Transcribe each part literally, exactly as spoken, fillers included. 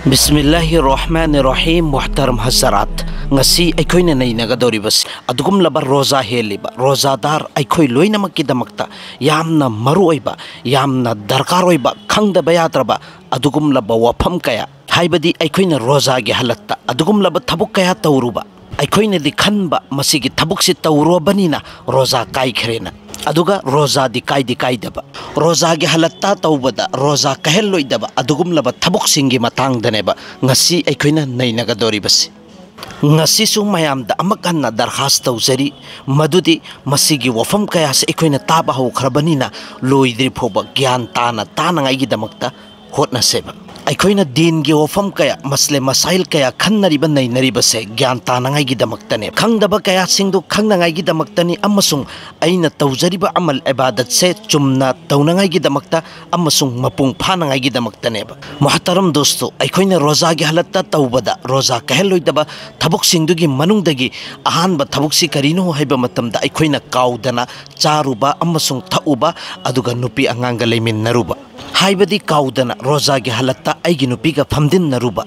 ꯕꯤꯁꯃꯤꯜꯂꯥꯍꯤ ꯔꯍꯃꯥꯅꯤ ꯔꯍꯤꯝ꯫ ꯃꯨꯍꯇꯔꯝ ꯍꯖꯔꯥꯠ, ꯉꯁꯤ ꯑꯩꯈꯣꯏꯅ ꯅꯩꯅꯒꯗꯧꯔꯤꯕꯁꯤ ꯑꯗꯨꯒꯨꯝꯂꯕ ꯔꯣꯖꯥ ꯍꯦꯜꯂꯤꯕ ꯔꯣꯖꯥꯗꯥꯔ ꯑꯩꯈꯣꯏ ꯂꯣꯏꯅꯃꯛꯀꯤꯗꯃꯛꯇ ꯌꯥꯝꯅ ꯃꯔꯨ ꯑꯣꯏꯕ, ꯌꯥꯝꯅ ꯗꯔꯀꯥꯔ ꯑꯣꯏꯕ, ꯈꯪꯗꯕ ꯌꯥꯗ꯭ꯔꯕ ꯑꯗꯨꯒꯨꯝꯂꯕ ꯋꯥꯐꯝ ꯀꯌꯥ, ꯍꯥꯏꯕꯗꯤ ꯑꯩꯈꯣꯏꯅ ꯔꯣꯖꯥꯒꯤ ꯍꯥꯂꯠꯇ ꯑꯗꯨꯒꯨꯝꯂꯕ ꯊꯕꯛ ꯀꯌꯥ ꯇꯧꯔꯨꯕ, ꯑꯩꯈꯣꯏꯅꯗꯤ ꯈꯟꯕ ꯃꯁꯤꯒꯤ ꯊꯕꯛꯁꯤ ꯇꯧꯔꯨꯔꯕꯅꯤꯅ ꯔꯣꯖꯥ ꯀꯥꯏꯈ꯭ꯔꯦꯅ, ꯑꯗꯨꯒ ꯔꯣꯖꯥꯗꯤ ꯀꯥꯏꯗꯤ ꯀꯥꯏꯗꯕ꯫ ꯔꯣꯖꯥꯒꯤ ꯍꯥꯂꯠꯇ ꯇꯧꯕꯗ ꯔꯣꯖꯥ ꯀꯥꯏꯍꯜꯂꯣꯏꯗꯕ ꯑꯗꯨꯒꯨꯝꯂꯕ ꯊꯕꯛꯁꯤꯡꯒꯤ ꯃꯇꯥꯡꯗꯅꯦꯕ ꯉꯁꯤ ꯑꯩꯈꯣꯏꯅ ꯅꯩꯅꯒꯗꯧꯔꯤꯕꯁꯤ꯫ ꯉꯁꯤꯁꯨ ꯃꯌꯥꯝꯗ ꯑꯃꯨꯛ ꯍꯟꯅ ꯗꯔꯈꯥꯁ ꯇꯧꯖꯔꯤ, ꯃꯗꯨꯗꯤ ꯃꯁꯤꯒꯤ ꯋꯥꯐꯝ ꯀꯌꯥꯁꯦ ꯑꯩꯈꯣꯏꯅ ꯇꯥꯕ ꯍꯧꯈ꯭ꯔꯕꯅꯤꯅ ꯂꯣꯏꯗ꯭ꯔꯤ ꯐꯥꯎꯕ ꯒ꯭ꯌꯥꯟ ꯇꯥꯅ ꯇꯥꯅꯉꯥꯏꯒꯤꯗꯃꯛꯇ ꯍꯣꯠꯅꯁꯦꯕ꯫ ꯑꯩꯈꯣꯏꯅ ꯗꯤꯟꯒꯤ ꯋꯥꯐꯝ ꯀꯌꯥ, ꯃꯁꯂꯦ ꯃꯁꯥꯏꯜ ꯀꯌꯥ ꯈꯟꯅꯔꯤꯕ ꯅꯩꯅꯔꯤꯕꯁꯦ ꯒ꯭ꯌꯥꯟ ꯇꯥꯅꯉꯥꯏꯒꯤꯗꯃꯛꯇꯅꯦ, ꯈꯪꯗꯕ ꯀꯌꯥꯁꯤꯡꯗꯨ ꯈꯪꯅꯉꯥꯏꯒꯤꯗꯃꯛꯇꯅꯤ, ꯑꯃꯁꯨꯡ ꯑꯩꯅ ꯇꯧꯖꯔꯤꯕ ꯑꯃꯜ ꯏꯕꯥꯗꯠꯁꯦ ꯆꯨꯝꯅ ꯇꯧꯅꯉꯥꯏꯒꯤꯗꯃꯛꯇ ꯑꯃꯁꯨꯡ ꯃꯄꯨꯡ ꯐꯥꯅꯉꯥꯏꯒꯤꯗꯃꯛꯇꯅꯦꯕ꯫ ꯃꯨꯍꯇꯔꯝ ꯗꯣꯁꯇꯣ, ꯑꯩꯈꯣꯏꯅ ꯔꯣꯖꯥꯒꯤ ꯍꯥꯂꯠꯇ ꯇꯧꯕꯗ ꯔꯣꯖꯥ ꯀꯥꯏꯍꯜꯂꯣꯏꯗꯕ ꯊꯕꯛꯁꯤꯡꯗꯨꯒꯤ ꯃꯅꯨꯡꯗꯒꯤ ꯑꯍꯥꯟꯕ ꯊꯕꯛꯁꯤ ꯀꯔꯤꯅꯣ ꯍꯥꯏꯕ ꯃꯇꯝꯗ ꯑꯩꯈꯣꯏꯅ ꯀꯥꯎꯗꯅ ꯆꯥꯔꯨꯕ ꯑꯃꯁꯨꯡ ꯊꯛꯎꯕ, ꯑꯗꯨꯒ ꯅꯨꯄꯤ ꯑꯉꯥꯡꯒ ꯂꯩꯃꯤꯟꯅꯔꯨꯕ, ꯍꯥꯏꯕꯗꯤ ꯀꯥꯎꯗꯅ ꯔꯣꯖꯥꯒꯤ ꯍꯥꯂꯠꯇ ꯑꯩꯒꯤ ꯅꯨꯄꯤꯒ ꯐꯝꯗꯤꯟꯅꯔꯨꯕ꯫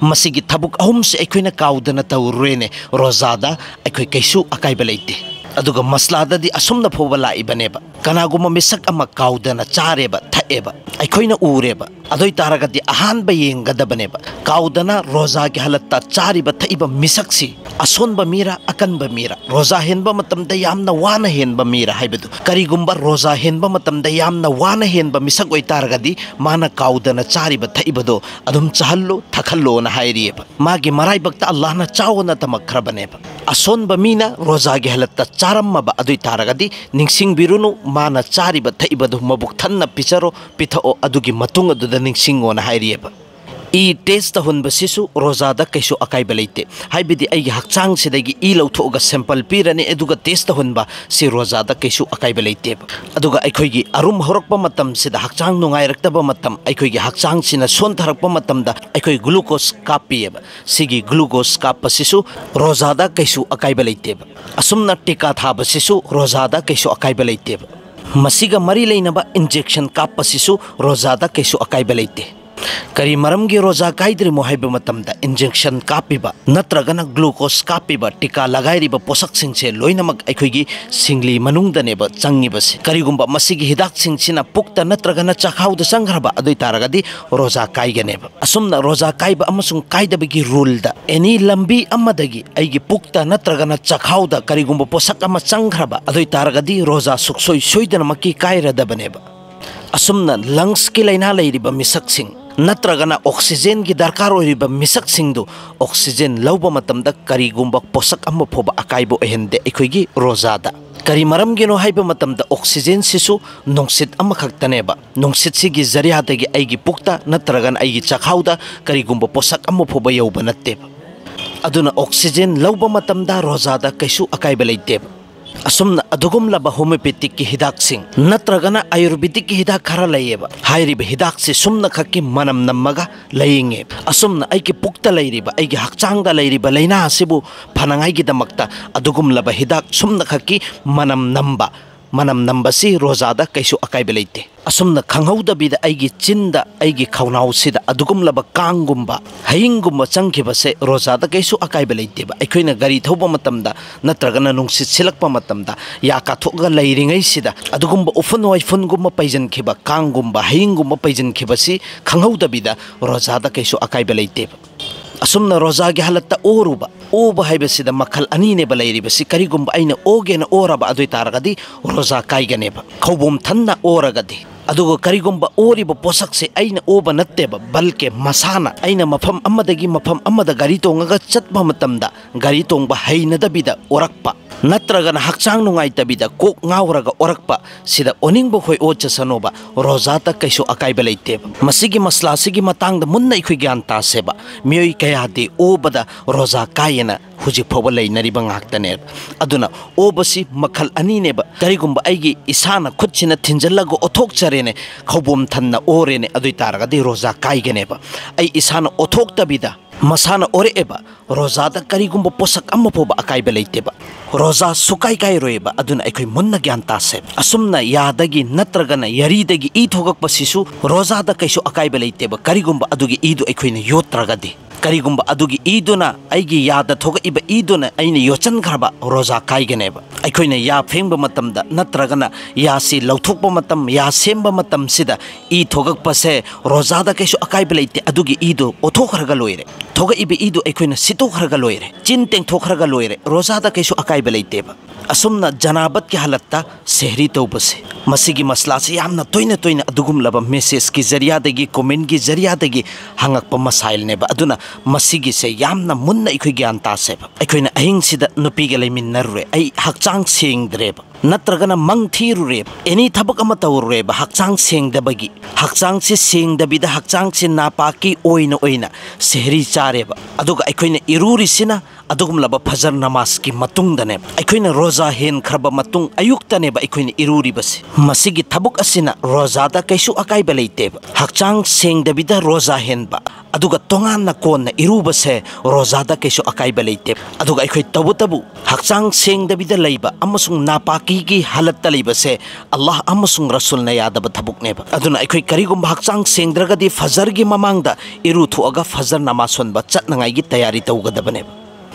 ꯃꯁꯤꯒꯤ ꯊꯕꯛ ꯑꯍꯨꯝꯁꯦ ꯑꯩꯈꯣꯏꯅ ꯀꯥꯎꯗꯅ ꯇꯧꯔꯨꯔꯦꯅꯦ, ꯔꯣꯖꯥꯗ ꯑꯩꯈꯣꯏ ꯀꯩꯁꯨ ꯑꯀꯥꯏꯕ ꯂꯩꯇꯦ꯫ ꯑꯗꯨꯒ ꯃꯁꯂꯥꯗꯗꯤ ꯑꯁꯨꯝꯅ ꯐꯥꯎꯕ ꯂꯥꯛꯏꯕꯅꯦꯕ, ꯀꯅꯥꯒꯨꯝꯕ ꯃꯤꯁꯛ ꯑꯃ ꯀꯥꯎꯗꯅ ꯆꯥꯔꯦꯕ, ꯊꯛꯑꯦꯕ, ꯑꯩꯈꯣꯏꯅ ꯎꯔꯦꯕ, ꯑꯗꯨ ꯑꯣꯏ ꯇꯥꯔꯒꯗꯤ ꯑꯍꯥꯟꯕ ꯌꯦꯡꯒꯗꯕꯅꯦꯕ, ꯀꯥꯎꯗꯅ ꯔꯣꯖꯥꯒꯤ ꯍꯥꯂꯠꯇ ꯆꯥꯔꯤꯕ ꯊꯛꯏꯕ ꯃꯤꯁꯛꯁꯤ ꯑꯁꯣꯟꯕ ꯃꯤꯔ ꯑꯀꯟꯕ ꯃꯤꯔ, ꯔꯣꯖꯥ ꯍꯦꯟꯕ ꯃꯇꯝꯗ ꯌꯥꯝꯅ ꯋꯥꯅ ꯍꯦꯟꯕ ꯃꯤꯔ ꯍꯥꯏꯕꯗꯨ꯫ ꯀꯔꯤꯒꯨꯝꯕ ꯔꯣꯖꯥ ꯍꯦꯟꯕ ꯃꯇꯝꯗ ꯌꯥꯝꯅ ꯋꯥꯅ ꯍꯦꯟꯕ ꯃꯤꯁꯛ ꯑꯣꯏꯇꯥꯔꯒꯗꯤ ꯃꯥꯅ ꯀꯥꯎꯗꯅ ꯆꯥꯔꯤꯕ ꯊꯛꯏꯕꯗꯣ ꯑꯗꯨꯝ ꯆꯥꯍꯜꯂꯨ, ꯊꯛꯍꯜꯂꯣꯅ ꯍꯥꯏꯔꯤꯑꯕ꯫ ꯃꯥꯒꯤ ꯃꯔꯥꯏꯕꯛꯇ ꯑꯜꯂꯥꯍꯅ ꯆꯥꯎꯑꯣꯅ ꯇꯝꯃꯛꯈ꯭ꯔꯕꯅꯦꯕ꯫ ꯑꯁꯣꯟꯕ ꯃꯤꯅ ꯔꯣꯖꯥꯒꯤ ꯍꯥꯂꯠꯇ ꯆꯥꯔꯝꯃꯕ ꯑꯗꯨ ꯑꯣꯏꯇꯥꯔꯒꯗꯤ ꯅꯤꯡꯁꯤꯡꯕꯤꯔꯨꯅꯨ, ꯃꯥꯅ ꯆꯥꯔꯤꯕ ꯊꯛꯏꯕꯗꯨ ꯃꯕꯨꯛ ꯊꯟꯅ ꯄꯤꯖꯔꯣ, ꯄꯤꯊꯛꯑꯣ, ꯑꯗꯨꯒꯤ ꯃꯇꯨꯡ ꯑꯗꯨꯗ ꯅꯤꯡꯁꯤꯡꯉꯣꯅ ꯍꯥꯏꯔꯤꯑꯕ꯫ ꯏ ꯇꯦꯁ ꯇꯧꯍꯟꯕꯁꯤꯁꯨ ꯔꯣꯖꯥꯗ ꯀꯩꯁꯨ ꯑꯀꯥꯏꯕ ꯂꯩꯇꯦ꯫ ꯍꯥꯏꯕꯗꯤ ꯑꯩꯒꯤ ꯍꯛꯆꯥꯡꯁꯤꯗꯒꯤ ꯏ ꯂꯧꯊꯣꯛꯑꯒ ꯁꯦꯝꯄꯜ ꯄꯤꯔꯅꯤ, ꯑꯗꯨꯒ ꯇꯦꯁ ꯇꯧꯍꯟꯕ ꯁꯤ ꯔꯣꯖꯥꯗ ꯀꯩꯁꯨ ꯑꯀꯥꯏꯕ ꯂꯩꯇꯦꯕ꯫ ꯑꯗꯨꯒ ꯑꯩꯈꯣꯏꯒꯤ ꯑꯔꯨꯝ ꯍꯧꯔꯛꯄ ꯃꯇꯝꯁꯤꯗ, ꯍꯛꯆꯥꯡ ꯅꯨꯡꯉꯥꯏꯔꯛꯇꯕ ꯃꯇꯝ, ꯑꯩꯈꯣꯏꯒꯤ ꯍꯛꯆꯥꯡꯁꯤꯅ ꯁꯣꯟꯊꯔꯛꯄ ꯃꯇꯝꯗ ꯑꯩꯈꯣꯏ ꯒ꯭ꯂꯨꯀꯣꯁ ꯀꯥꯞꯄꯤꯑꯕ꯫ ꯁꯤꯒꯤ ꯒ꯭ꯂꯨꯀꯣꯁ ꯀꯥꯞꯄꯁꯤꯁꯨ ꯔꯣꯖꯥꯗ ꯀꯩꯁꯨ ꯑꯀꯥꯏꯕ ꯂꯩꯇꯦꯕ꯫ ꯑꯁꯨꯝꯅ ꯇꯤꯀꯥ ꯊꯥꯕꯁꯤꯁꯨ ꯔꯣꯖꯥꯗ ꯀꯩꯁꯨ ꯑꯀꯥꯏꯕ ꯂꯩꯇꯦꯕ꯫ ꯃꯁꯤꯒ ꯃꯔꯤ ꯂꯩꯅꯕ injection ꯀꯥꯞꯄꯁꯤꯁꯨ ꯔꯣꯖꯥꯗ ꯀꯩꯁꯨ ꯑꯀꯥꯏꯕ ꯂꯩꯇꯦ꯫ ꯀꯔꯤ ꯃꯔꯝꯒꯤ ꯔꯣꯖꯥ ꯀꯥꯏꯗ꯭ꯔꯤꯃꯣ ꯍꯥꯏꯕ ꯃꯇꯝꯗ, injection ꯀꯥꯞꯄꯤꯕ ꯅꯠꯇ꯭ꯔꯒꯅ glucose ꯀꯥꯞꯄꯤꯕ, ꯇꯤꯀꯥ ꯂꯒꯥꯏꯔꯤꯕ ꯄꯣꯠꯁꯛꯁꯤꯡꯁꯦ ꯂꯣꯏꯅꯃꯛ ꯑꯩꯈꯣꯏꯒꯤ ꯁꯤꯡꯂꯤ ꯃꯅꯨꯡꯗꯅꯦꯕ ꯆꯪꯉꯤꯕꯁꯦ꯫ ꯀꯔꯤꯒꯨꯝꯕ ꯃꯁꯤꯒꯤ ꯍꯤꯗꯥꯛꯁꯤꯡꯁꯤꯅ ꯄꯨꯛꯇ ꯅꯠꯇ꯭ꯔꯒꯅ ꯆꯥꯛꯈꯥꯎꯗ ꯆꯪꯈ꯭ꯔꯕ ꯑꯗꯨ ꯑꯣꯏ ꯇꯥꯔꯒꯗꯤ ꯔꯣꯖꯥ ꯀꯥꯏꯒꯅꯦꯕ꯫ ꯑꯁꯨꯝꯅ ꯔꯣꯖꯥ ꯀꯥꯏꯕ ꯑꯃꯁꯨꯡ ꯀꯥꯏꯗꯕꯒꯤ ruleꯗ any ꯂꯝꯕꯤ ꯑꯃꯗꯒꯤ ꯑꯩꯒꯤ ꯄꯨꯛꯇ ꯅꯠꯇ꯭ꯔꯒꯅ ꯆꯥꯛꯈꯥꯎꯗ ꯀꯔꯤꯒꯨꯝꯕ ꯄꯣꯠꯁꯛ ꯑꯃ ꯆꯪꯈ꯭ꯔꯕ ꯑꯗꯨ ꯑꯣꯏ ꯇꯥꯔꯒꯗꯤ ꯔꯣꯖꯥ ꯁꯨꯛꯁꯣꯏ ꯁꯣꯏꯗꯅꯃꯛꯀꯤ ꯀꯥꯏꯔꯗꯕꯅꯦꯕ꯫ ꯑꯁꯨꯝꯅ lungsꯀꯤ ꯂꯥꯏꯅꯥ ꯂꯩꯔꯤꯕ ꯃꯤꯁꯛꯁꯤꯡ ꯅꯠꯇ꯭ꯔꯒꯅ oxygenꯒꯤ ꯗꯔꯀꯥꯔ ꯑꯣꯏꯔꯤꯕ ꯃꯤꯁꯛꯁꯤꯡꯗꯨ oxygen ꯂꯧꯕ ꯃꯇꯝꯗ ꯀꯔꯤꯒꯨꯝꯕ ꯄꯣꯠꯁꯛ ꯑꯃ ꯐꯥꯎꯕ ꯑꯀꯥꯏꯕ ꯑꯣꯏꯍꯟꯗꯦ ꯑꯩꯈꯣꯏꯒꯤ ꯔꯣꯖꯥꯗ꯫ ꯀꯔꯤ ꯃꯔꯝꯒꯤꯅꯣ ꯍꯥꯏꯕ ꯃꯇꯝꯗ oxygenꯁꯤꯁꯨ ꯅꯨꯡꯁꯤꯠ ꯑꯃꯈꯛꯇꯅꯦꯕ꯫ ꯅꯨꯡꯁꯤꯠꯁꯤꯒꯤ ꯖꯔꯤꯌꯥꯗꯒꯤ ꯑꯩꯒꯤ ꯄꯨꯛꯇ ꯅꯠꯇ꯭ꯔꯒꯅ ꯑꯩꯒꯤ ꯆꯥꯛꯈꯥꯎꯗ ꯀꯔꯤꯒꯨꯝꯕ ꯄꯣꯠꯁꯛ ꯑꯃ ꯐꯥꯎꯕ ꯌꯧꯕ ꯅꯠꯇꯦꯕ꯫ ꯑꯗꯨꯅ oxygen ꯂꯧꯕ ꯃꯇꯝꯗ ꯔꯣꯖꯥꯗ ꯀꯩꯁꯨ ꯑꯀꯥꯏꯕ ꯂꯩꯇꯦꯕ꯫ ꯑꯁꯨꯝꯅ ꯑꯗꯨꯒꯨꯝꯂꯕ homeopathic ꯍꯤꯗꯥꯛꯁꯤꯡ ꯅꯠꯇ꯭ꯔꯒꯅ Ayurvedic ꯍꯤꯗꯥꯛ ꯈꯔ ꯂꯩꯌꯦꯕ꯫ ꯍꯥꯏꯔꯤꯕ ꯍꯤꯗꯥꯛꯁꯤ ꯁꯨꯝꯅ ꯈꯛꯀꯤ ꯃꯅꯝ ꯅꯝꯃꯒ ꯂꯥꯏꯌꯦꯡꯉꯦ꯫ ꯑꯁꯨꯝꯅ ꯑꯩꯒꯤ ꯄꯨꯛꯇ ꯂꯩꯔꯤꯕ, ꯑꯩꯒꯤ ꯍꯛꯆꯥꯡꯗ ꯂꯩꯔꯤꯕ ꯂꯥꯏꯅꯥ ꯑꯁꯤꯕꯨ ꯐꯅꯉꯥꯏꯒꯤꯗꯃꯛꯇ ꯑꯗꯨꯒꯨꯝꯂꯕ ꯍꯤꯗꯥꯛ ꯁꯨꯝꯅ ꯈꯛꯀꯤ ꯃꯅꯝ ꯅꯝꯕ, ꯃꯅꯝ ꯅꯝꯕꯁꯤ ꯔꯣꯖꯥꯗ ꯀꯩꯁꯨ ꯑꯀꯥꯏꯕ ꯂꯩꯇꯦ꯫ ꯑꯁꯨꯝꯅ ꯈꯪꯍꯧꯗꯕꯤꯗ ꯑꯩꯒꯤ ꯆꯤꯟꯗ, ꯑꯩꯒꯤ ꯈꯧꯅꯥꯎꯁꯤꯗ ꯑꯗꯨꯒꯨꯝꯂꯕ ꯀꯥꯡꯒꯨꯝꯕ, ꯍꯌꯤꯡꯒꯨꯝꯕ ꯆꯪꯈꯤꯕꯁꯦ ꯔꯣꯖꯥꯗ ꯀꯩꯁꯨ ꯑꯀꯥꯏꯕ ꯂꯩꯇꯦꯕ꯫ ꯑꯩꯈꯣꯏꯅ ꯒꯥꯔꯤ ꯊꯧꯕ ꯃꯇꯝꯗ ꯅꯠꯇ꯭ꯔꯒꯅ ꯅꯨꯡꯁꯤꯠ ꯁꯤꯜꯂꯛꯄ ꯃꯇꯝꯗ ꯌꯥ ꯀꯥꯊꯣꯛꯑꯒ ꯂꯩꯔꯤꯉꯩꯁꯤꯗ ꯑꯗꯨꯒꯨꯝꯕ ꯎꯐꯨꯟ ꯋꯥꯏꯐꯨꯟꯒꯨꯝꯕ ꯄꯩꯁꯤꯟꯈꯤꯕ, ꯀꯥꯡꯒꯨꯝꯕ, ꯍꯌꯤꯡꯒꯨꯝꯕ ꯄꯩꯁꯤꯟꯈꯤꯕꯁꯤ ꯈꯪꯍꯧꯗꯕꯤꯗ ꯔꯣꯖꯥꯗ ꯀꯩꯁꯨ ꯑꯀꯥꯏꯕ ꯂꯩꯇꯦꯕ꯫ ꯑꯁꯨꯝꯅ ꯔꯣꯖꯥꯒꯤ ꯍꯥꯂꯠꯇ ꯑꯣꯔꯨꯕ, ꯑꯣꯕ ꯍꯥꯏꯕꯁꯤꯗ ꯃꯈꯜ ꯑꯅꯤꯅꯦꯕ ꯂꯩꯔꯤꯕꯁꯤ꯫ ꯀꯔꯤꯒꯨꯝꯕ ꯑꯩꯅ ꯑꯣꯒꯦꯅ ꯑꯣꯔꯕ ꯑꯗꯨ ꯑꯣꯏ ꯇꯥꯔꯒꯗꯤ ꯔꯣꯖꯥ ꯀꯥꯏꯒꯅꯦꯕ, ꯈꯧꯕꯣꯝ ꯊꯟꯅ ꯑꯣꯔꯒꯗꯤ꯫ ꯑꯗꯨꯒ ꯀꯔꯤꯒꯨꯝꯕ ꯑꯣꯔꯤꯕ ꯄꯣꯠꯁꯛꯁꯦ ꯑꯩꯅ ꯑꯣꯕ ꯅꯠꯇꯦꯕ, ꯕꯜꯀꯦ ꯃꯁꯥꯅ ꯑꯩꯅ ꯃꯐꯝ ꯑꯃꯗꯒꯤ ꯃꯐꯝ ꯑꯃꯗ ꯒꯥꯔꯤ ꯇꯣꯡꯉꯒ ꯆꯠꯄ ꯃꯇꯝꯗ ꯒꯥꯔꯤ ꯇꯣꯡꯕ ꯍꯩꯅꯗꯕꯤꯗ ꯑꯣꯔꯛꯄ, ꯅꯠꯇ꯭ꯔꯒꯅ ꯍꯛꯆꯥꯡ ꯅꯨꯡꯉꯥꯏꯇꯕꯤꯗ ꯀꯣꯛ ꯉꯥꯎꯔꯒ ꯑꯣꯔꯛꯄ, ꯁꯤꯗ ꯑꯣꯅꯤꯡꯕ ꯈꯣꯏ ꯑꯣ ꯆꯠꯁꯅꯣꯕ, ꯔꯣꯖꯥꯗ ꯀꯩꯁꯨ ꯑꯀꯥꯏꯕ ꯂꯩꯇꯦꯕ꯫ ꯃꯁꯤꯒꯤ ꯃꯁꯂꯥꯁꯤꯒꯤ ꯃꯇꯥꯡꯗ ꯃꯨꯟꯅ ꯑꯩꯈꯣꯏ ꯒ꯭ꯌꯥꯟ ꯇꯥꯁꯦꯕ꯫ ꯃꯤꯑꯣꯏ ꯀꯌꯥꯗꯤ ꯑꯣꯕꯗ ꯔꯣꯖꯥ ꯀꯥꯏꯌꯦꯅ ꯍꯧꯖꯤꯛ ꯐꯥꯎꯕ ꯂꯩꯅꯔꯤꯕ ꯉꯥꯛꯇꯅꯦꯕ꯫ ꯑꯗꯨꯅ ꯑꯣꯕꯁꯤ ꯃꯈꯜ ꯑꯅꯤꯅꯦꯕ꯫ ꯀꯔꯤꯒꯨꯝꯕ ꯑꯩꯒꯤ ꯏꯁꯥꯅ ꯈꯨꯠꯁꯤꯅ ꯊꯤꯟꯖꯜꯂꯒ ꯑꯣꯊꯣꯛꯆꯔꯦꯅꯦ, ꯈꯧꯕꯣꯝ ꯊꯟꯅ ꯑꯣꯔꯦꯅꯦ, ꯑꯗꯨ ꯑꯣꯏ ꯇꯥꯔꯒꯗꯤ ꯔꯣꯖꯥ ꯀꯥꯏꯒꯅꯦꯕ꯫ ꯑꯩ ꯏꯁꯥꯅ ꯑꯣꯊꯣꯛꯇꯕꯤꯗ ꯃꯁꯥꯅ ꯑꯣꯏꯔꯛꯑꯦꯕ꯫ ꯔꯣꯖꯥꯗ ꯀꯔꯤꯒꯨꯝꯕ ꯄꯣꯠꯁꯛ ꯑꯃ ꯐꯥꯎꯕ ꯑꯀꯥꯏꯕ ꯂꯩꯇꯦꯕ꯫ ꯔꯣꯖꯥ ꯁꯨꯀꯥꯏ ꯀꯥꯏꯔꯣꯏꯕ꯫ ꯑꯗꯨꯅ ꯑꯩꯈꯣꯏ ꯃꯨꯟꯅ ꯒ꯭ꯌꯥꯟ ꯇꯥꯁꯦ꯫ ꯑꯁꯨꯝꯅ ꯌꯥꯗꯒꯤ ꯅꯠꯇ꯭ꯔꯒꯅ ꯌꯥꯔꯤꯗꯒꯤ ꯏ ꯊꯣꯛꯂꯛꯄꯁꯤꯁꯨ ꯔꯣꯖꯥꯗ ꯀꯩꯁꯨ ꯑꯀꯥꯏꯕ ꯂꯩꯇꯦꯕ, ꯀꯔꯤꯒꯨꯝꯕ ꯑꯗꯨꯒꯤ ꯏꯗꯨ ꯑꯩꯈꯣꯏꯅ ꯌꯣꯠꯇ꯭ꯔꯒꯗꯤ꯫ ꯀꯔꯤꯒꯨꯝꯕ ꯑꯗꯨꯒꯤ ꯏꯗꯨꯅ, ꯑꯩꯒꯤ ꯌꯥꯗ ꯊꯣꯛꯂꯛꯏꯕ ꯏꯗꯨꯅ ꯑꯩꯅ ꯌꯣꯠꯁꯤꯟꯈ꯭ꯔꯕ, ꯔꯣꯖꯥ ꯀꯥꯏꯒꯅꯦꯕ꯫ ꯑꯩꯈꯣꯏꯅ ꯌꯥ ꯐꯦꯡꯕ ꯃꯇꯝꯗ ꯅꯠꯇ꯭ꯔꯒꯅ ꯌꯥꯁꯤ ꯂꯧꯊꯣꯛꯄ ꯃꯇꯝ, ꯌꯥ ꯁꯦꯝꯕ ꯃꯇꯝꯁꯤꯗ ꯏ ꯊꯣꯛꯂꯛꯄꯁꯦ ꯔꯣꯖꯥꯗ ꯀꯩꯁꯨ ꯑꯀꯥꯏꯕ ꯂꯩꯇꯦ꯫ ꯑꯗꯨꯒꯤ ꯏꯗꯨ ꯑꯣꯠꯊꯣꯛꯈ꯭ꯔꯒ ꯂꯣꯏꯔꯦ꯫ ꯊꯣꯛꯂꯛꯏꯕ ꯏꯗꯨ ꯑꯩꯈꯣꯏꯅ ꯁꯤꯠꯇꯣꯛꯈ꯭ꯔꯒ ꯂꯣꯏꯔꯦ, ꯆꯤꯟ ꯇꯦꯡꯊꯣꯛꯈ꯭ꯔꯒ ꯂꯣꯏꯔꯦ, ꯔꯣꯖꯥꯗ ꯀꯩꯁꯨ ꯑꯀꯥꯏꯕ ꯂꯩꯇꯦꯕ꯫ ꯑꯁꯨꯝꯅ ꯖꯅꯥꯕꯠꯀꯤ ꯍꯥꯂꯠꯇ ꯁꯦꯍꯔꯤ ꯇꯧꯕꯁꯦ, ꯃꯁꯤꯒꯤ ꯃꯁꯂꯥꯁꯤ ꯌꯥꯝꯅ ꯇꯣꯏꯅ ꯇꯣꯏꯅ ꯑꯗꯨꯒꯨꯝꯂꯕ ꯃꯦꯁꯦꯖꯀꯤ ꯖꯔꯤꯌꯥꯗꯒꯤ, ꯀꯣꯃꯦꯟꯒꯤ ꯖꯔꯤꯌꯥꯗꯒꯤ ꯍꯪꯉꯛꯄ ꯃꯁꯥꯏꯜꯅꯦꯕ꯫ ꯑꯗꯨꯅ ꯃꯁꯤꯒꯤꯁꯦ ꯌꯥꯝꯅ ꯃꯨꯟꯅ ꯑꯩꯈꯣꯏ ꯒ꯭ꯌꯥꯟ ꯇꯥꯁꯦꯕ꯫ ꯑꯩꯈꯣꯏꯅ ꯑꯍꯤꯡꯁꯤꯗ ꯅꯨꯄꯤꯒ ꯂꯩꯃꯤꯟꯅꯔꯨꯔꯦ, ꯑꯩ ꯍꯛꯆꯥꯡ ꯁꯦꯡꯗ꯭ꯔꯦꯕ, ꯅꯠꯇ꯭ꯔꯒꯅ ꯃꯪ ꯊꯤꯔꯨꯔꯦꯕ, ꯑꯦꯅꯤ ꯊꯕꯛ ꯑꯃ ꯇꯧꯔꯨꯔꯦꯕ, ꯍꯛꯆꯥꯡ ꯁꯦꯡꯗꯕꯒꯤ, ꯍꯛꯆꯥꯡꯁꯤ ꯁꯦꯡꯗꯕꯤꯗ ꯍꯛꯆꯥꯡꯁꯤ ꯅꯥꯄꯥꯛꯀꯤ ꯑꯣꯏꯅ ꯑꯣꯏꯅ ꯁꯦꯍꯔꯤ ꯆꯥꯔꯦꯕ꯫ ꯑꯗꯨꯒ ꯑꯩꯈꯣꯏꯅ ꯏꯔꯨꯔꯤꯁꯤꯅ ꯑꯗꯨꯒꯨꯝꯂꯕ ꯐꯖꯔ ꯅꯃꯥꯖꯀꯤ ꯃꯇꯨꯡꯗꯅꯦꯕ꯫ ꯑꯩꯈꯣꯏꯅ ꯔꯣꯖꯥ ꯍꯦꯟꯈ꯭ꯔꯕ ꯃꯇꯨꯡ ꯑꯌꯨꯛꯇꯅꯦꯕ ꯑꯩꯈꯣꯏꯅ ꯏꯔꯨꯔꯤꯕꯁꯤ꯫ ꯃꯁꯤꯒꯤ ꯊꯕꯛ ꯑꯁꯤꯅ ꯔꯣꯖꯥꯗ ꯀꯩꯁꯨ ꯑꯀꯥꯏꯕ ꯂꯩꯇꯦꯕ꯫ ꯍꯛꯆꯥꯡ ꯁꯦꯡꯗꯕꯤꯗ ꯔꯣꯖꯥ ꯍꯦꯟꯕ, ꯑꯗꯨꯒ ꯇꯣꯉꯥꯟꯅ ꯀꯣꯟꯅ ꯏꯔꯨꯕꯁꯦ ꯔꯣꯖꯥꯗ ꯀꯩꯁꯨ ꯑꯀꯥꯏꯕ ꯂꯩꯇꯦ꯫ ꯑꯗꯨꯒ ꯑꯩꯈꯣꯏ ꯇꯧꯕꯇꯕꯨ ꯍꯛꯆꯥꯡ ꯁꯦꯡꯗꯕꯤꯗ ꯂꯩꯕ ꯑꯃꯁꯨꯡ ꯅꯥꯄꯥꯀꯤꯒꯤ ꯍꯥꯂꯠꯇ ꯂꯩꯕꯁꯦ ꯑꯜꯂꯥꯍ ꯑꯃꯁꯨꯡ ꯔꯁꯨꯜꯅ ꯌꯥꯗꯕ ꯊꯕꯛꯅꯦꯕ꯫ ꯑꯗꯨꯅ ꯑꯩꯈꯣꯏ ꯀꯔꯤꯒꯨꯝꯕ ꯍꯛꯆꯥꯡ ꯁꯦꯡꯗ꯭ꯔꯒꯗꯤ ꯐꯖꯔꯒꯤ ꯃꯃꯥꯡꯗ ꯏꯔꯨ ꯊꯣꯛꯑꯒ ꯐꯖꯔ ꯅꯃꯥꯖ ꯁꯣꯟꯕ ꯆꯠꯅꯉꯥꯏꯒꯤ ꯇꯌꯥꯔꯤ ꯇꯧꯒꯗꯕꯅꯦꯕ꯫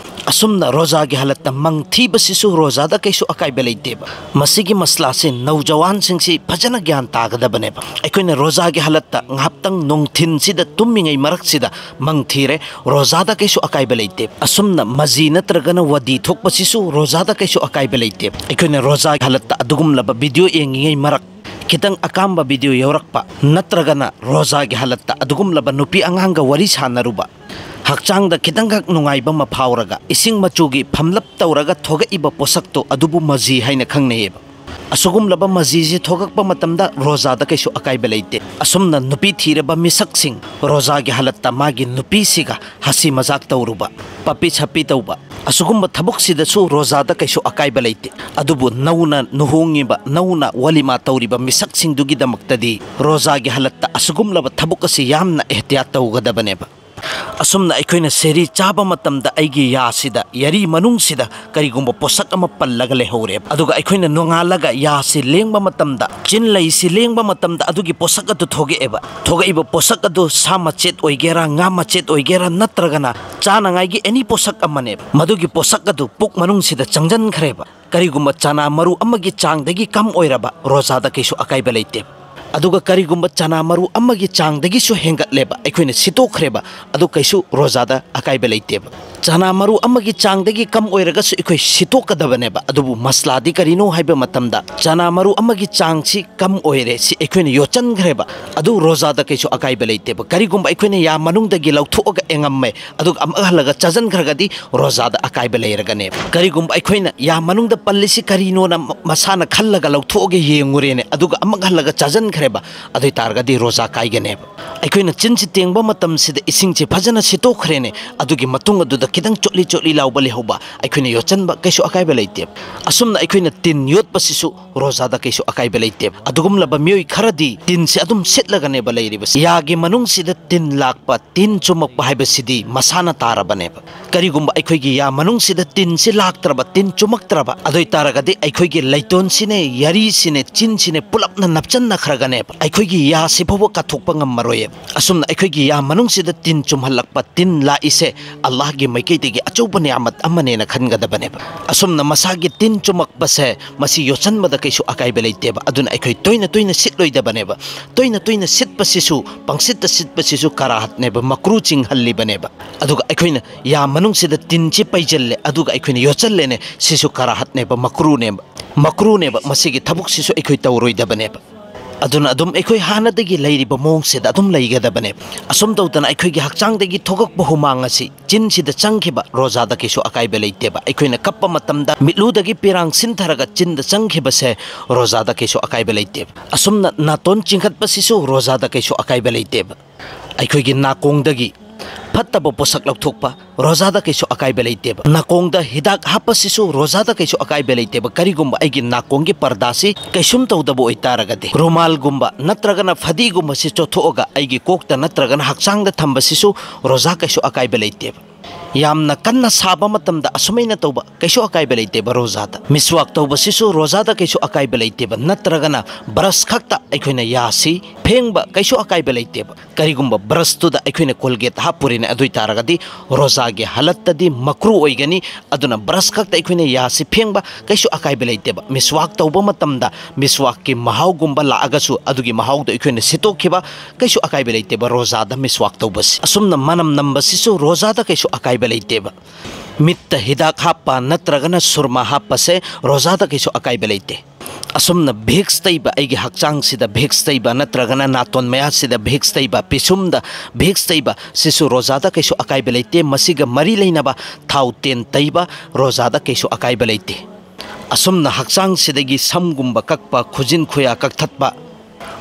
ꯑꯁꯨꯝꯅ ꯔꯣꯖꯥꯒꯤ ꯍꯥꯂꯠꯇ ꯃꯪ ꯊꯤꯕꯁꯤꯁꯨ ꯔꯣꯖꯥꯗ ꯀꯩꯁꯨ ꯑꯀꯥꯏꯕ ꯂꯩꯇꯦꯕ꯫ ꯃꯁꯤꯒꯤ ꯃꯁꯂꯥꯁꯤ ꯅꯧꯖꯋꯥꯟꯁꯤꯡꯁꯤ ꯐꯖꯅ ꯒ꯭ꯌꯥꯟ ꯇꯥꯒꯗꯕꯅꯦꯕ꯫ ꯑꯩꯈꯣꯏꯅ ꯔꯣꯖꯥꯒꯤ ꯍꯥꯂꯠꯇ ꯉꯥꯏꯍꯥꯛꯇꯪ ꯅꯨꯡꯊꯤꯟꯁꯤꯗ ꯇꯨꯝꯃꯤꯉꯩ ꯃꯔꯛꯁꯤꯗ ꯃꯪ ꯊꯤꯔꯦ, ꯔꯣꯖꯥꯗ ꯀꯩꯁꯨ ꯑꯀꯥꯏꯕ ꯂꯩꯇꯦ꯫ ꯑꯁꯨꯝꯅ ꯃꯖꯤ ꯅꯠꯇ꯭ꯔꯒꯅ ꯋꯥꯗꯤ ꯊꯣꯛꯄꯁꯤꯁꯨ ꯔꯣꯖꯥꯗ ꯀꯩꯁꯨ ꯑꯀꯥꯏꯕ ꯂꯩꯇꯦ꯫ ꯑꯩꯈꯣꯏꯅ ꯔꯣꯖꯥꯒꯤ ꯍꯥꯂꯠꯇ ꯑꯗꯨꯒꯨꯝꯂꯕ ꯚꯤꯗꯤꯑꯣ ꯌꯦꯡꯉꯤꯉꯩ ꯃꯔꯛ, ꯈꯤꯇꯪ ꯑꯀꯥꯝꯕ ꯚꯤꯗꯤꯑꯣ ꯌꯧꯔꯛꯄ, ꯅꯠꯇ꯭ꯔꯒꯅ ꯔꯣꯖꯥꯒꯤ ꯍꯥꯂꯠꯇ ꯑꯗꯨꯒꯨꯝꯂꯕ ꯅꯨꯄꯤ ꯑꯉꯥꯡꯒ ꯋꯥꯔꯤ ꯁꯥꯟꯅꯔꯨꯕ, ꯍꯛꯆꯥꯡꯗ ꯈꯤꯇꯪꯈꯛ ꯅꯨꯡꯉꯥꯏꯕ ꯑꯃ ꯐꯥꯎꯔꯒ ꯏꯁꯤꯡ ꯃꯆꯨꯒꯤ ꯐꯝꯂꯞ ꯇꯧꯔꯒ ꯊꯣꯛꯂꯛꯏꯕ ꯄꯣꯠꯁꯛꯇꯣ ꯑꯗꯨꯕꯨ ꯃꯖꯤ ꯍꯥꯏꯅ ꯈꯪꯅꯩꯌꯦꯕ꯫ ꯑꯁꯤꯒꯨꯝꯂꯕ ꯃꯖꯤꯁꯤ ꯊꯣꯛꯂꯛꯄ ꯃꯇꯝꯗ ꯔꯣꯖꯥꯗ ꯀꯩꯁꯨ ꯑꯀꯥꯏꯕ ꯂꯩꯇꯦ꯫ ꯑꯁꯨꯝꯅ ꯅꯨꯄꯤ ꯊꯤꯔꯕ ꯃꯤꯁꯛꯁꯤꯡ ꯔꯣꯖꯥꯒꯤ ꯍꯥꯂꯠꯇ ꯃꯥꯒꯤ ꯅꯨꯄꯤꯁꯤꯒ ꯍꯁꯤ ꯃꯖꯥꯛ ꯇꯧꯔꯨꯕ, ꯄꯄꯤ ꯁꯄꯤ ꯇꯧꯕ, ꯑꯁꯤꯒꯨꯝꯕ ꯊꯕꯛꯁꯤꯗꯁꯨ ꯔꯣꯖꯥꯗ ꯀꯩꯁꯨ ꯑꯀꯥꯏꯕ ꯂꯩꯇꯦ꯫ ꯑꯗꯨꯕꯨ ꯅꯧꯅ ꯂꯨꯍꯣꯡꯉꯤꯕ, ꯅꯧꯅ ꯋꯥꯂꯤꯃꯥ ꯇꯧꯔꯤꯕ ꯃꯤꯁꯛꯁꯤꯡꯗꯨꯒꯤꯗꯃꯛꯇꯗꯤ ꯔꯣꯖꯥꯒꯤ ꯍꯥꯂꯠꯇ ꯑꯁꯤꯒꯨꯝꯂꯕ ꯊꯕꯛ ꯑꯁꯤ ꯌꯥꯝꯅ ꯑꯦꯍꯇꯤꯌꯥꯠ ꯇꯧꯒꯗꯕꯅꯦꯕ꯫ ꯑꯁꯨꯝꯅ ꯑꯩꯈꯣꯏꯅ ꯁꯦꯔꯤ ꯆꯥꯕ ꯃꯇꯝꯗ ꯑꯩꯒꯤ ꯌꯥꯁꯤꯗ, ꯌꯥꯔꯤ ꯃꯅꯨꯡꯁꯤꯗ ꯀꯔꯤꯒꯨꯝꯕ ꯄꯣꯠꯁꯛ ꯑꯃ ꯄꯜꯂꯒ ꯂꯩꯍꯧꯔꯦꯕ, ꯑꯗꯨꯒ ꯑꯩꯈꯣꯏꯅ ꯅꯣꯡꯉꯥꯜꯂꯒ ꯌꯥꯁꯤ ꯂꯦꯡꯕ ꯃꯇꯝꯗ, ꯆꯤꯟ ꯂꯩꯁꯤ ꯂꯦꯡꯕ ꯃꯇꯝꯗ ꯑꯗꯨꯒꯤ ꯄꯣꯠꯁꯛ ꯑꯗꯨ ꯊꯣꯛꯂꯛꯑꯦꯕ꯫ ꯊꯣꯛꯂꯛꯏꯕ ꯄꯣꯠꯁꯛ ꯑꯗꯨ ꯁꯥ ꯃꯆꯦꯠ ꯑꯣꯏꯒꯦꯔꯥ, ꯉꯥ ꯃꯆꯦꯠ ꯑꯣꯏꯒꯦꯔꯥ, ꯅꯠꯇ꯭ꯔꯒꯅ ꯆꯥꯅꯉꯥꯏꯒꯤ ꯑꯦꯅꯤ ꯄꯣꯠꯁꯛ ꯑꯃꯅꯦꯕ꯫ ꯃꯗꯨꯒꯤ ꯄꯣꯠꯁꯛ ꯑꯗꯨ ꯄꯨꯛ ꯃꯅꯨꯡꯁꯤꯗ ꯆꯪꯁꯤꯟꯈ꯭ꯔꯦꯕ꯫ ꯀꯔꯤꯒꯨꯝꯕ ꯆꯅꯥ ꯃꯔꯨ ꯑꯃꯒꯤ ꯆꯥꯡꯗꯒꯤ ꯀꯝ ꯑꯣꯏꯔꯕ, ꯔꯣꯖꯥꯗ ꯀꯩꯁꯨ ꯑꯀꯥꯏꯕ ꯂꯩꯇꯦꯕ꯫ ꯑꯗꯨꯒ ꯀꯔꯤꯒꯨꯝꯕ ꯆꯅꯥ ꯃꯔꯨ ꯑꯃꯒꯤ ꯆꯥꯡꯗꯒꯤꯁꯨ ꯍꯦꯟꯒꯠꯂꯦꯕ, ꯑꯩꯈꯣꯏꯅ ꯁꯤꯠꯇꯣꯛꯈ꯭ꯔꯦꯕ, ꯑꯗꯨ ꯀꯩꯁꯨ ꯔꯣꯖꯥꯗ ꯑꯀꯥꯏꯕ ꯂꯩꯇꯦꯕ꯫ ꯆꯅꯥ ꯃꯔꯨ ꯑꯃꯒꯤ ꯆꯥꯡꯗꯒꯤ ꯀꯝ ꯑꯣꯏꯔꯒꯁꯨ ꯑꯩꯈꯣꯏ ꯁꯤꯠꯇꯣꯛꯀꯗꯕꯅꯦꯕ꯫ ꯑꯗꯨꯕꯨ ꯃꯁꯂꯥꯗꯤ ꯀꯔꯤꯅꯣ ꯍꯥꯏꯕ ꯃꯇꯝꯗ, ꯆꯅꯥ ꯃꯔꯨ ꯑꯃꯒꯤ ꯆꯥꯡꯁꯤ ꯀꯝ ꯑꯣꯏꯔꯦ, ꯁꯤ ꯑꯩꯈꯣꯏꯅ ꯌꯣꯠꯁꯤꯟꯈ꯭ꯔꯦꯕ, ꯑꯗꯨ ꯔꯣꯖꯥꯗ ꯀꯩꯁꯨ ꯑꯀꯥꯏꯕ ꯂꯩꯇꯦꯕ꯫ ꯀꯔꯤꯒꯨꯝꯕ ꯑꯩꯈꯣꯏꯅ ꯌꯥ ꯃꯅꯨꯡꯗꯒꯤ ꯂꯧꯊꯣꯛꯑꯒ ꯌꯦꯡꯉꯝꯃꯦ, ꯑꯗꯨꯒ ꯑꯃꯨꯛ ꯍꯜꯂꯒ ꯆꯥꯁꯤꯟꯈ꯭ꯔꯒꯗꯤ ꯔꯣꯖꯥꯗ ꯑꯀꯥꯏꯕ ꯂꯩꯔꯒꯅꯦꯕ꯫ ꯀꯔꯤꯒꯨꯝꯕ ꯑꯩꯈꯣꯏꯅ ꯌꯥ ꯃꯅꯨꯡꯗ ꯄꯜꯂꯤꯁꯤ ꯀꯔꯤꯅꯣꯅ ꯃ-, ꯃꯁꯥꯅ ꯈꯜꯂꯒ ꯂꯧꯊꯣꯛꯑꯒ ꯌꯦꯡꯉꯨꯔꯦꯅꯦ, ꯑꯗꯨꯒ ꯑꯃꯨꯛ ꯍꯜꯂꯒ ꯆꯥꯁꯤꯟꯈ꯭ꯔꯦꯕ, ꯑꯗꯨ ꯑꯣꯏ ꯇꯥꯔꯒꯗꯤ ꯔꯣꯖꯥ ꯀꯥꯏꯒꯅꯦꯕ꯫ ꯑꯩꯈꯣꯏꯅ ꯆꯤꯟꯁꯤ ꯇꯦꯡꯕ ꯃꯇꯝꯁꯤꯗ ꯏꯁꯤꯡꯁꯤ ꯐꯖꯅ ꯁꯤꯠꯇꯣꯛꯈ꯭ꯔꯦꯅꯦ, ꯑꯗꯨꯒꯤ ꯃꯇꯨꯡ ꯑꯗꯨꯗ ꯈꯤꯇꯪ ꯆꯣꯠꯂꯤ ꯆꯣꯠꯂꯤ ꯂꯥꯎꯕ ꯂꯩꯍꯧꯕ ꯑꯩꯈꯣꯏꯅ ꯌꯣꯠꯁꯤꯟꯕ ꯀꯩꯁꯨ ꯑꯀꯥꯏꯕ ꯂꯩꯇꯦꯕ꯫ ꯑꯁꯨꯝꯅ ꯑꯩꯈꯣꯏꯅ ꯇꯤꯟ ꯌꯣꯠꯄꯁꯤꯁꯨ ꯔꯣꯖꯥꯗ ꯀꯩꯁꯨ ꯑꯀꯥꯏꯕ ꯂꯩꯇꯦꯕ꯫ ꯑꯗꯨꯒꯨꯝꯂꯕ ꯃꯤꯑꯣꯏ ꯈꯔꯗꯤ ꯇꯤꯟꯁꯤ ꯑꯗꯨꯝ ꯁꯤꯠꯂꯒꯅꯦꯕ ꯂꯩꯔꯤꯕꯁꯤ꯫ ꯌꯥꯒꯤ ꯃꯅꯨꯡꯁꯤꯗ ꯇꯤꯟ ꯂꯥꯛꯄ, ꯇꯤꯟ ꯆꯨꯝꯃꯛꯄ ꯍꯥꯏꯕꯁꯤꯗꯤ ꯃꯁꯥꯅ ꯇꯥꯔꯕꯅꯦꯕ꯫ ꯀꯔꯤꯒꯨꯝꯕ ꯑꯩꯈꯣꯏꯒꯤ ꯌꯥ ꯃꯅꯨꯡꯁꯤꯗ ꯇꯤꯟꯁꯤ ꯂꯥꯛꯇ꯭ꯔꯕ, ꯇꯤꯟ ꯆꯨꯝꯃꯛꯇ꯭ꯔꯕ, ꯑꯗꯨ ꯑꯣꯏ ꯇꯥꯔꯒꯗꯤ ꯑꯩꯈꯣꯏꯒꯤ ꯂꯩꯇꯣꯟꯁꯤꯅꯦ, ꯌꯥꯔꯤꯁꯤꯅꯦ, ꯆꯤꯟꯁꯤꯅꯦ ꯄꯨꯂꯞꯅ ꯅꯞꯆꯟꯅꯈ꯭ꯔꯒꯅꯦꯕ꯫ ꯑꯩꯈꯣꯏꯒꯤ ꯌꯥꯁꯤ ꯐꯥꯎꯕ ꯀꯠꯊꯣꯛꯄ ꯉꯝꯃꯔꯣꯏꯌꯦꯕ꯫ ꯑꯁꯨꯝꯅ ꯑꯩꯈꯣꯏꯒꯤ ꯌꯥ ꯃꯅꯨꯡꯁꯤꯗ ꯇꯤꯟ ꯆꯨꯝꯍꯜꯂꯛꯄ, ꯇꯤꯟ ꯂꯥꯛꯏꯁꯦ ꯑꯜꯂꯥꯍꯒꯤ ꯃꯥꯏꯀꯩꯗꯒꯤ ꯑꯆꯧꯕ ꯅꯤꯌꯥꯃꯠ ꯑꯃꯅꯦꯅ ꯈꯟꯒꯗꯕꯅꯦꯕ꯫ ꯑꯁꯨꯝꯅ ꯃꯁꯥꯒꯤ ꯇꯤꯟ ꯆꯨꯝꯃꯛꯄꯁꯦ, ꯃꯁꯤ ꯌꯣꯠꯁꯤꯟꯕꯗ ꯀꯩꯁꯨ ꯑꯀꯥꯏꯕ ꯂꯩꯇꯦꯕ꯫ ꯑꯗꯨꯅ ꯑꯩꯈꯣꯏ ꯇꯣꯏꯅ ꯇꯣꯏꯅ ꯁꯤꯠꯂꯣꯏꯗꯕꯅꯦꯕ꯫ ꯇꯣꯏꯅ ꯇꯣꯏꯅ ꯁꯤꯠꯄꯁꯤꯁꯨ, ꯄꯪꯁꯤꯠꯇ ꯁꯤꯠꯄꯁꯤꯁꯨ ꯀꯔꯥꯍꯠꯅꯦꯕ, ꯃꯀ꯭ꯔꯨ ꯆꯤꯡꯍꯜꯂꯤꯕꯅꯦꯕ꯫ ꯑꯗꯨꯒ ꯑꯩꯈꯣꯏꯅ ꯌꯥ ꯃꯅꯨꯡꯁꯤꯗ ꯇꯤꯟꯁꯤ ꯄꯩꯁꯤꯜꯂꯦ, ꯑꯗꯨꯒ ꯑꯩꯈꯣꯏꯅ ꯌꯣꯠꯁꯤꯜꯂꯦꯅꯦ, ꯁꯤꯁꯨ ꯀꯔꯥꯍꯠꯅꯦꯕ, ꯃꯀ꯭ꯔꯨꯅꯦꯕ, ꯃꯀ꯭ꯔꯨꯅꯦꯕ꯫ ꯃꯁꯤꯒꯤ ꯊꯕꯛꯁꯤꯁꯨ ꯑꯩꯈꯣꯏ ꯇꯧꯔꯣꯏꯗꯕꯅꯦꯕ꯫ ꯑꯗꯨꯅ ꯑꯗꯨꯝ ꯑꯩꯈꯣꯏ ꯍꯥꯟꯅꯗꯒꯤ ꯂꯩꯔꯤꯕ ꯃꯑꯣꯡꯁꯤꯗ ꯑꯗꯨꯝ ꯂꯩꯒꯗꯕꯅꯦꯕ꯫ ꯑꯁꯨꯝ ꯇꯧꯗꯅ ꯑꯩꯈꯣꯏꯒꯤ ꯍꯛꯆꯥꯡꯗꯒꯤ ꯊꯣꯛꯂꯛꯄ ꯍꯨꯃꯥꯡ ꯑꯁꯤ ꯆꯤꯟꯁꯤꯗ ꯆꯪꯈꯤꯕ, ꯔꯣꯖꯥꯗ ꯀꯩꯁꯨ ꯑꯀꯥꯏꯕ ꯂꯩꯇꯦꯕ꯫ ꯑꯩꯈꯣꯏꯅ ꯀꯞꯄ ꯃꯇꯝꯗ ꯃꯤꯠꯂꯨꯗꯒꯤ ꯄꯤꯔꯥꯡ ꯁꯤꯟꯊꯔꯒ ꯆꯤꯟꯗ ꯆꯪꯈꯤꯕꯁꯦ ꯔꯣꯖꯥꯗ ꯀꯩꯁꯨ ꯑꯀꯥꯏꯕ ꯂꯩꯇꯦꯕ꯫ ꯑꯁꯨꯝꯅ ꯅꯥꯇꯣꯟ ꯆꯤꯡꯈꯠꯄꯁꯤꯁꯨ ꯔꯣꯖꯥꯗ ꯀꯩꯁꯨ ꯑꯀꯥꯏꯕ ꯂꯩꯇꯦꯕ꯫ ꯑꯩꯈꯣꯏꯒꯤ ꯅꯥꯀꯣꯡꯗꯒꯤ ꯐꯠꯇꯕ ꯄꯣꯠꯁꯛ ꯂꯧꯊꯣꯛꯄ, ꯔꯣꯖꯥꯗ ꯀꯩꯁꯨ ꯑꯀꯥꯏꯕ ꯂꯩꯇꯦꯕ꯫ ꯅꯥꯀꯣꯡꯗ ꯍꯤꯗꯥꯛ ꯍꯥꯞꯄꯁꯤꯁꯨ ꯔꯣꯖꯥꯗ ꯀꯩꯁꯨ ꯑꯀꯥꯏꯕ ꯂꯩꯇꯦꯕ, ꯀꯔꯤꯒꯨꯝꯕ ꯑꯩꯒꯤ ꯅꯥꯀꯣꯡꯒꯤ ꯄꯔꯗꯥꯁꯤ ꯀꯩꯁꯨꯝ ꯇꯧꯗꯕ ꯑꯣꯏꯇꯥꯔꯒꯗꯤ꯫ ꯔꯨꯃꯥꯜꯒꯨꯝꯕ ꯅꯠꯇ꯭ꯔꯒꯅ ꯐꯗꯤꯒꯨꯝꯕꯁꯤ ꯆꯣꯠꯊꯣꯛꯑꯒ ꯑꯩꯒꯤ ꯀꯣꯛꯇ ꯅꯠꯇ꯭ꯔꯒꯅ ꯍꯛꯆꯥꯡꯗ ꯊꯝꯕꯁꯤꯁꯨ ꯔꯣꯖꯥ ꯀꯩꯁꯨ ꯑꯀꯥꯏꯕ ꯂꯩꯇꯦꯕ꯫ ꯌꯥꯝꯅ ꯀꯟꯅ ꯁꯥꯕ ꯃꯇꯝꯗ ꯑꯁꯨꯃꯥꯏꯅ ꯇꯧꯕ ꯀꯩꯁꯨ ꯑꯀꯥꯏꯕ ꯂꯩꯇꯦꯕ ꯔꯣꯖꯥꯗ꯫ ꯃꯤꯁꯋꯥꯛ ꯇꯧꯕꯁꯤꯁꯨ ꯔꯣꯖꯥꯗ ꯀꯩꯁꯨ ꯑꯀꯥꯏꯕ ꯂꯩꯇꯦꯕ, ꯅꯠꯇ꯭ꯔꯒꯅ ꯕ꯭ꯔꯁ ꯈꯛꯇ ꯑꯩꯈꯣꯏꯅ ꯌꯥꯁꯤ ꯐꯦꯡꯕ ꯀꯩꯁꯨ ꯑꯀꯥꯏꯕ ꯂꯩꯇꯦꯕ꯫ ꯀꯔꯤꯒꯨꯝꯕ ꯕ꯭ꯔꯁꯇꯨꯗ ꯑꯩꯈꯣꯏꯅ ꯀꯣꯜꯒꯦꯠ ꯍꯥꯞꯄꯨꯔꯤꯅꯦ, ꯑꯗꯨ ꯑꯣꯏꯇꯥꯔꯒꯗꯤ ꯔꯣꯖꯥꯒꯤ ꯍꯥꯂꯠꯇꯗꯤ ꯃꯀ꯭ꯔꯨ ꯑꯣꯏꯒꯅꯤ꯫ ꯑꯗꯨꯅ ꯕ꯭ꯔꯁ ꯈꯛꯇ ꯑꯩꯈꯣꯏꯅ ꯌꯥꯁꯤ ꯐꯦꯡꯕ ꯀꯩꯁꯨ ꯑꯀꯥꯏꯕ ꯂꯩꯇꯦꯕ꯫ ꯃꯤꯁꯋꯥꯛ ꯇꯧꯕ ꯃꯇꯝꯗ ꯃꯤꯁꯋꯥꯛꯀꯤ ꯃꯍꯥꯎꯒꯨꯝꯕ ꯂꯥꯛꯑꯒꯁꯨ ꯑꯗꯨꯒꯤ ꯃꯍꯥꯎꯗꯣ ꯑꯩꯈꯣꯏꯅ ꯁꯤꯠꯇꯣꯛꯈꯤꯕ ꯀꯩꯁꯨ ꯑꯀꯥꯏꯕ ꯂꯩꯇꯦꯕ ꯔꯣꯖꯥꯗ ꯃꯤꯁꯋꯥꯛ ꯇꯧꯕꯁꯤ꯫ ꯑꯁꯨꯝꯅ ꯃꯅꯝ ꯅꯝꯕꯁꯤꯁꯨ ꯔꯣꯖꯥꯗ ꯀꯩꯁꯨ ꯑꯀꯥꯏꯕ ꯂꯩꯇꯦꯕ꯫ ꯃꯤꯠꯇ ꯍꯤꯗꯥꯛ ꯍꯥꯞꯄ ꯅꯠꯇ꯭ꯔꯒꯅ ꯁꯨꯔꯃꯥ ꯍꯥꯞꯄꯁꯦ ꯔꯣꯖꯥꯗ ꯀꯩꯁꯨ ꯑꯀꯥꯏꯕ ꯂꯩꯇꯦ꯫ ꯑꯁꯨꯝꯅ ꯚꯤꯛꯁ ꯇꯩꯕ, ꯑꯩꯒꯤ ꯍꯛꯆꯥꯡꯁꯤꯗ ꯚꯤꯛꯁ ꯇꯩꯕ ꯅꯠꯇ꯭ꯔꯒꯅ ꯅꯥꯇꯣꯟ ꯃꯌꯥꯁꯤꯗ ꯚꯤꯛꯁ ꯇꯩꯕ, ꯄꯤꯁꯨꯝꯗ ꯚꯤꯛꯁ ꯇꯩꯕ, ꯁꯤꯁꯨ ꯔꯣꯖꯥꯗ ꯀꯩꯁꯨ ꯑꯀꯥꯏꯕ ꯂꯩꯇꯦ꯫ ꯃꯁꯤꯒ ꯃꯔꯤ ꯂꯩꯅꯕ ꯊꯥꯎ ꯇꯦꯟ ꯇꯩꯕ ꯔꯣꯖꯥꯗ ꯀꯩꯁꯨ ꯑꯀꯥꯏꯕ ꯂꯩꯇꯦ꯫ ꯑꯁꯨꯝꯅ ꯍꯛꯆꯥꯡꯁꯤꯗꯒꯤ ꯁꯝꯒꯨꯝꯕ ꯀꯛꯄ, ꯈꯨꯖꯤꯟ ꯈꯨꯌꯥ ꯀꯛꯊꯠꯄ,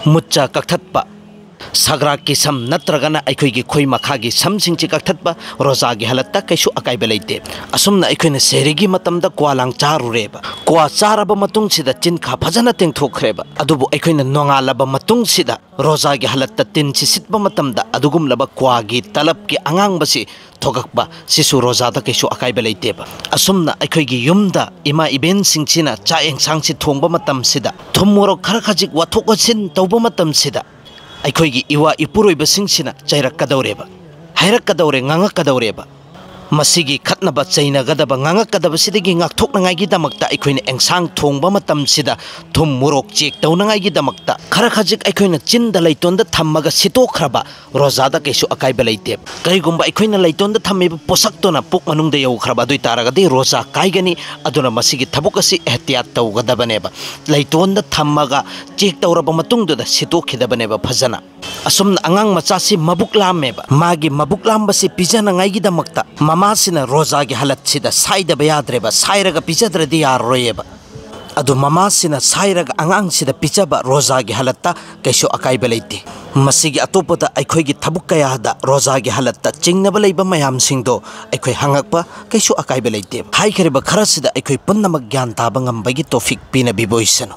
ꯃꯨꯠꯆ ꯀꯛꯊꯠꯄ, ꯁꯒ꯭ꯔꯥꯛꯀꯤ ꯁꯝ ꯅꯠꯇ꯭ꯔꯒꯅ ꯑꯩꯈꯣꯏꯒꯤ ꯈꯣꯏ ꯃꯈꯥꯒꯤ ꯁꯝꯁꯤꯡꯁꯤ ꯀꯛꯊꯠꯄ ꯔꯣꯖꯥꯒꯤ ꯍꯥꯂꯠꯇ ꯀꯩꯁꯨ ꯑꯀꯥꯏꯕ ꯂꯩꯇꯦ꯫ ꯑꯁꯨꯝꯅ ꯑꯩꯈꯣꯏꯅ ꯁꯦꯍꯔꯤꯒꯤ ꯃꯇꯝꯗ ꯀ꯭ꯋꯥ ꯂꯥꯡ ꯆꯥꯔꯨꯔꯦꯕ, ꯀ꯭ꯋꯥ ꯆꯥꯔꯕ ꯃꯇꯨꯡꯁꯤꯗ ꯆꯤꯟꯈꯥ ꯐꯖꯅ ꯇꯦꯡꯊꯣꯛꯈ꯭ꯔꯦꯕ, ꯑꯗꯨꯕꯨ ꯑꯩꯈꯣꯏꯅ ꯅꯣꯡꯉꯥꯜꯂꯕ ꯃꯇꯨꯡꯁꯤꯗ ꯔꯣꯖꯥꯒꯤ ꯍꯥꯂꯠꯇ ꯇꯤꯟꯁꯤ ꯁꯤꯠꯄ ꯃꯇꯝꯗ ꯑꯗꯨꯒꯨꯝꯂꯕ ꯀ꯭ꯋꯥꯒꯤ ꯇꯂꯞꯀꯤ ꯑꯉꯥꯡꯕꯁꯤ ꯊꯣꯛꯂꯛꯄ, ꯁꯤꯁꯨ ꯔꯣꯖꯥꯗ ꯀꯩꯁꯨ ꯑꯀꯥꯏꯕ ꯂꯩꯇꯦꯕ꯫ ꯑꯁꯨꯝꯅ ꯑꯩꯈꯣꯏꯒꯤ ꯌꯨꯝꯗ ꯏꯃꯥ ꯏꯕꯦꯟꯁꯤꯡꯁꯤꯅ ꯆꯥꯛ ꯌꯦꯟꯁꯥꯡꯁꯤ ꯊꯣꯡꯕ ꯃꯇꯝꯁꯤꯗ ꯊꯨꯝ ꯃꯣꯔꯣꯛ ꯈꯔ ꯈꯖꯤꯛ ꯋꯥꯊꯣꯛ ꯋꯥꯁꯤꯟ ꯇꯧꯕ ꯃꯇꯝꯁꯤꯗ ꯑꯩꯈꯣꯏꯒꯤ ꯏꯋꯥ ꯏꯄꯨꯔꯣꯏꯕꯁꯤꯡꯁꯤꯅ ꯆꯩꯔꯛꯀꯗꯧꯔꯦꯕ, ꯍꯥꯏꯔꯛꯀꯗꯧꯔꯦ, ꯉꯥꯡꯉꯛꯀꯗꯧꯔꯦꯕ꯫ ꯃꯁꯤꯒꯤ ꯈꯠꯅꯕ ꯆꯩꯅꯒꯗꯕ, ꯉꯥꯡꯉꯛꯀꯗꯕꯁꯤꯗꯒꯤ ꯉꯥꯛꯊꯣꯛꯅꯉꯥꯏꯒꯤꯗꯃꯛꯇ ꯑꯩꯈꯣꯏꯅ ꯑꯦꯟꯁꯥꯡ ꯊꯣꯡꯕ ꯃꯇꯝꯁꯤꯗ ꯊꯨꯝ ꯃꯣꯔꯣꯛ ꯆꯦꯛ ꯇꯧꯅꯉꯥꯏꯒꯤꯗꯃꯛꯇ ꯈꯔ ꯈꯖꯤꯛ ꯑꯩꯈꯣꯏꯅ ꯆꯤꯟꯗ ꯂꯩꯇꯣꯟꯗ ꯊꯝꯃꯒ ꯁꯤꯠꯇꯣꯛꯈ꯭ꯔꯕ ꯔꯣꯖꯥꯗ ꯀꯩꯁꯨ ꯑꯀꯥꯏꯕ ꯂꯩꯇꯦꯕ꯫ ꯀꯔꯤꯒꯨꯝꯕ ꯑꯩꯈꯣꯏꯅ ꯂꯩꯇꯣꯟꯗ ꯊꯝꯃꯤꯕ ꯄꯣꯠꯁꯛꯇꯨꯅ ꯄꯨꯛ ꯃꯅꯨꯡꯗ ꯌꯧꯈ꯭ꯔꯕ ꯑꯗꯨ ꯑꯣꯏꯇꯥꯔꯒꯗꯤ ꯔꯣꯖꯥ ꯀꯥꯏꯒꯅꯤ꯫ ꯑꯗꯨꯅ ꯃꯁꯤꯒꯤ ꯊꯕꯛ ꯑꯁꯤ ꯑꯦꯍꯇꯤꯌꯥꯠ ꯇꯧꯒꯗꯕꯅꯦꯕ꯫ ꯂꯩꯇꯣꯟꯗ ꯊꯝꯃꯒ ꯆꯦꯛ ꯇꯧꯔꯕ ꯃꯇꯨꯡꯗꯨꯗ ꯁꯤꯠꯇꯣꯛꯈꯤꯗꯕꯅꯦꯕ ꯐꯖꯅ꯫ ꯑꯁꯨꯝꯅ ꯑꯉꯥꯡ ꯃꯆꯥꯁꯤ ꯃꯕꯨꯛ ꯂꯥꯝꯃꯦꯕ꯫ ꯃꯥꯒꯤ ꯃꯕꯨꯛ ꯂꯥꯝꯕꯁꯤ ꯄꯤꯖꯅꯉꯥꯏꯒꯤꯗꯃꯛꯇ ꯃꯃꯥꯁꯤꯅ ꯔꯣꯖꯥꯒꯤ ꯍꯥꯂꯠꯁꯤꯗ ꯁꯥꯏꯗꯕ ꯌꯥꯗ꯭ꯔꯦꯕ, ꯁꯥꯏꯔꯒ ꯄꯤꯖꯗ꯭ꯔꯗꯤ ꯌꯥꯔꯔꯣꯏꯌꯦꯕ꯫ ꯑꯗꯨ ꯃꯃꯥꯁꯤꯅ ꯁꯥꯏꯔꯒ ꯑꯉꯥꯡꯁꯤꯗ ꯄꯤꯖꯕ ꯔꯣꯖꯥꯒꯤ ꯍꯥꯂꯠꯇ ꯀꯩꯁꯨ ꯑꯀꯥꯏꯕ ꯂꯩꯇꯦ꯫ ꯃꯁꯤꯒꯤ ꯑꯇꯣꯞꯄꯗ ꯑꯩꯈꯣꯏꯒꯤ ꯊꯕꯛ ꯀꯌꯥꯗ ꯔꯣꯖꯥꯒꯤ ꯍꯥꯂꯠꯇ ꯆꯤꯡꯅꯕ ꯂꯩꯕ ꯃꯌꯥꯝꯁꯤꯡꯗꯣ ꯑꯩꯈꯣꯏ ꯍꯪꯉꯛꯄ ꯀꯩꯁꯨ ꯑꯀꯥꯏꯕ ꯂꯩꯇꯦꯕ꯫ ꯍꯥꯏꯈ꯭ꯔꯤꯕ ꯈꯔꯁꯤꯗ ꯑꯩꯈꯣꯏ ꯄꯨꯝꯅꯃꯛ ꯒ꯭ꯌꯥꯟ ꯇꯥꯕ ꯉꯝꯕꯒꯤ ꯇꯣꯐꯤꯛ ꯄꯤꯅꯕꯤꯕ ꯑꯣꯏꯁꯅꯨ꯫